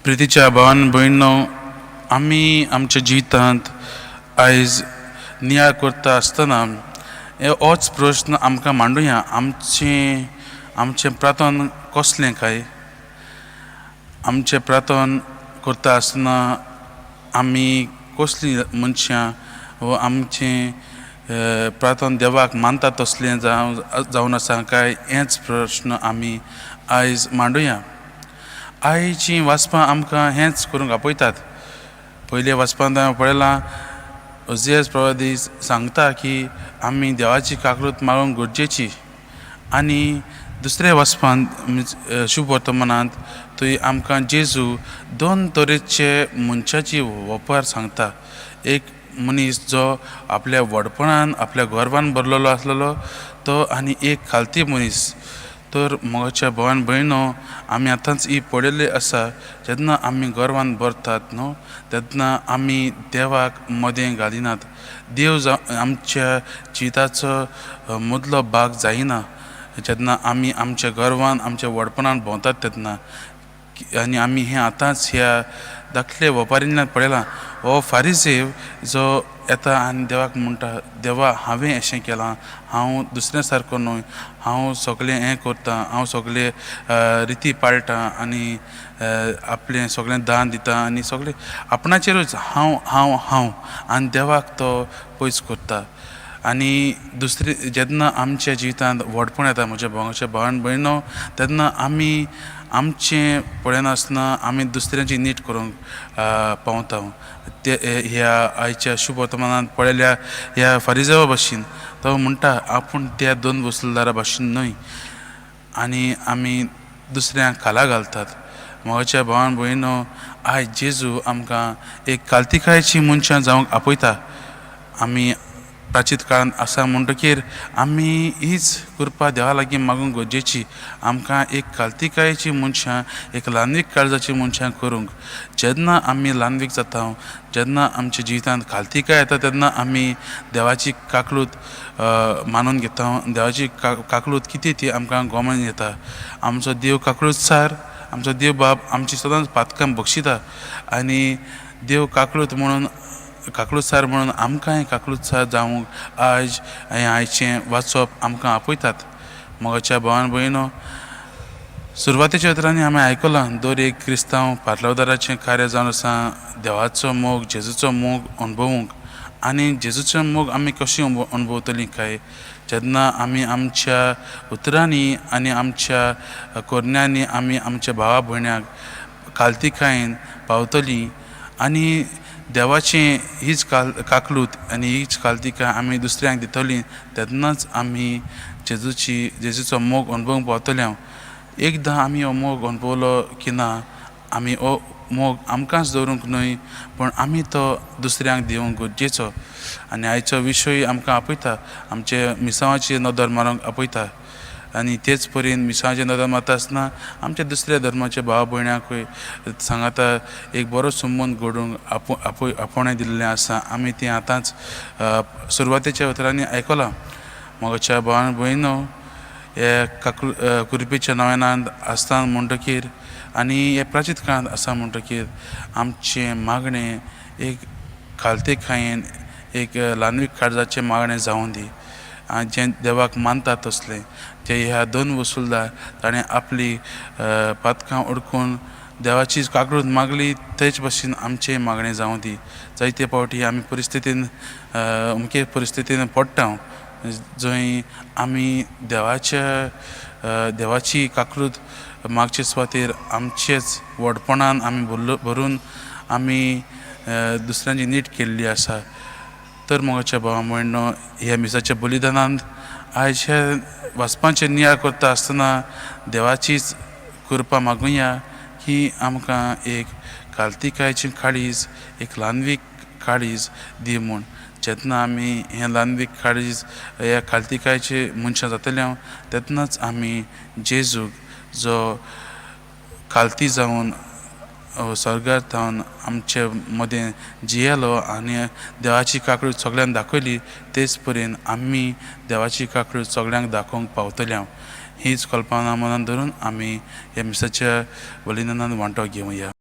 प्रितीच्या भावान भयणो, आमी आमच्या जिवितांत आयज नियाळ करता आसतना हे होच प्रश्न आमकां मांडुया. आमचें आमचें प्रार्थन कसलें काय? आमचें प्रार्थन करता आसतना आमी कसलीं मनशां वो आमचें प्रार्थन देवाक मानता तसलें जावन जावन आसा काय, हेंच प्रश्न आमी आयज मांडुया. आयचीं वाचपां आमकां हेंच करूंक आपयतात. पयले वाचपांत हांवें पळयलां, ओजियस प्रवादी सांगता की आमी देवाची काकळूत मागूंक गरजेची आनी दुसऱ्या वाचपांत, शुभ वर्तमानांत, थंय आमकां जेजू दोन तरेचे मनशाची वपार सांगता. एक मनीस जो आपल्या व्हडपणान, आपल्या गर्वान भरलेलो आसलेलो तो आनी एक खालती मनीस. तर मोगाच्या भावान भयणो, आमी आतांच ही पळयल्ली आसा, जेन्ना आमी गर्वान भरतात न्हू, तेन्ना आमी देवाक मदें घालिनात. देव जावं आमच्या जिविताचो मदलो भाग जायना जेन्ना आमी आमच्या गर्वान, आमच्या व्हडपणान भोंवतात तेन्ना. आनी आमी हें आतांच ह्या धाकले वपारींतल्यान पळयलां. हो फारीसेव जो येता आनी देवाक म्हणटा, देवा, हांवें अशें केलां, हांव दुसऱ्या सारको न्हय, हांव सगळें हें करतां, हांव सगळे रिती पाळटां आनी आपलें सगळें दान दिता आनी सगळें आपणाचेरूच हांव हांव हांव, आनी देवाक तो पयस करता. आनी दुसरी, जेन्ना आमच्या जिवितांत व्हडपण येता, म्हज्या भावाच्या भावान भयणो, तेन्ना आमी आमचें पळयनासतना आमी दुसऱ्यांची नीट करूंक पावता. ते ह्या आयच्या शुभ वर्तमानांत पळयल्या ह्या फारिजावा भाशेन, तो म्हणटा आपूण त्या दोन वसुलदारा भाशेन न्हय आनी आमी दुसऱ्यांक खाला घालतात. मोगाच्या भावान भयणो, आयज जेजू आमकां एक कालतिकायेची मनशां जावंक आपयता. आमी प्राचीत काळांत आसा म्हणटकीर आमी हीच कृपा देवा लागीं मागूंक गरजेची, आमकां एक कालतिकायेची मनशां, एक ल्हानवीक काळजाची मनशां करूंक. जेन्ना आमी ल्हानवीक जाता, जेन्ना आमच्या जिवितांत खालतिकाय येता, तेन्ना आमी देवाची काकळूत मानून घेता. देवाची काकळूत कितें ती आमकां गोमोन येता. आमचो देव काकळूत सार, आमचो देव बाब आमची सदांच पातकां बक्षिता आनी देव काकळूत म्हणून, काकळूतसार म्हणून आमकांय काकळूतसार जावंक आयज हें आयचें वाचप आमकां आपयतात. मोगाच्या भावान भयणो, सुरवातेच्या उतरांनी आमी आयकलां, दर एक क्रिस्तांव पार्लवदाराचें कार्य जावन आसा देवाचो मोग, जेजूचो मोग अणभवूंक. आनी जेजूचो मोग आमी कशी अणभवतलीं काय? जेन्ना आमी आमच्या उतरांनी आनी आमच्या करण्यांनी आमी आमच्या भावा भयण्याक कालतिकायेन पावतलीं आनी देवाचें हीच काकलूत आनी हीच कालतिकाय आमी दुसऱ्यांक दितलीं, तेन्नाच आमी जेजूची जेजूचो मोग अणभवूंक पावतले. हांव एकदां आमी हो मोग अणभवलो की ना, आमी हो मोग आमकांच दवरूंक न्हय, पूण आमी तो दुसऱ्यांक दिवंक गरजेचो. आनी आयचो विशय आमकां आपयता, आमचे मिसांवाची नदर मारूंक आपयता. आनी तेच परीन मिसांवाची नदर मारता आसतना आमच्या दुसऱ्या धर्माच्या भाव भयणाकूय सांगाता एक बरो संबंद घडोवंक आपोवणें दिल्लें आसा. आमी तें आतांच सुरवातेच्या उतरांनी आयकलां. मोगाच्या भावान भयणो, हे काकू कुरपेच्या नव्यानांत आसता म्हणटकीर आनी हे प्राचीत काळांत आसा म्हणटकीर आमचें मागणें एक खालतेकायेन, एक ल्हानवीक काळजाचें मागणें जावं दी, जें देवाक मानता तसलें. जे ह्या दोन वसुलदार ताणें आपली पातकां उडकून देवाची काकळूत मागली, तेच भशेन आमचें मागणें जावं दी. जायते फावटी आमी परिस्थितीन, अमके परिस्थितीन पडटा जंय आमी देवाच्या देवाची काकळूत मागचे सुवातेर आमचेच व्हडपणान आमी भरलो भरून आमी दुसऱ्यांची नीट केल्ली आसा. तर मोगाच्या भावा भयणो, ह्या मिसाच्या बलिदानांत आयज हे वाचपाचें नियाळ करता आसतना देवाचीच कृपा मागुया की आमकां एक कालतिकायचें काळीज, एक ल्हानवीक काळीज दी म्हूण. जेन्ना आमी हें ल्हानवीक काळीज, ह्या कालतिकायचे मनशां जातले हांव, तेन्नाच आमी जेजूक जो खालती जावन स्वर्गार थावन आमचे मदें जियेलो आनी देवाची काकळूत सगळ्यांक दाखयली, तेच परेन आमी देवाची काकळूत सगळ्यांक दाखोवंक पावतले हांव. हीच कल्पना मनान धरून आमी ह्या मिसाच्या बलिदानान वांटो घेवया.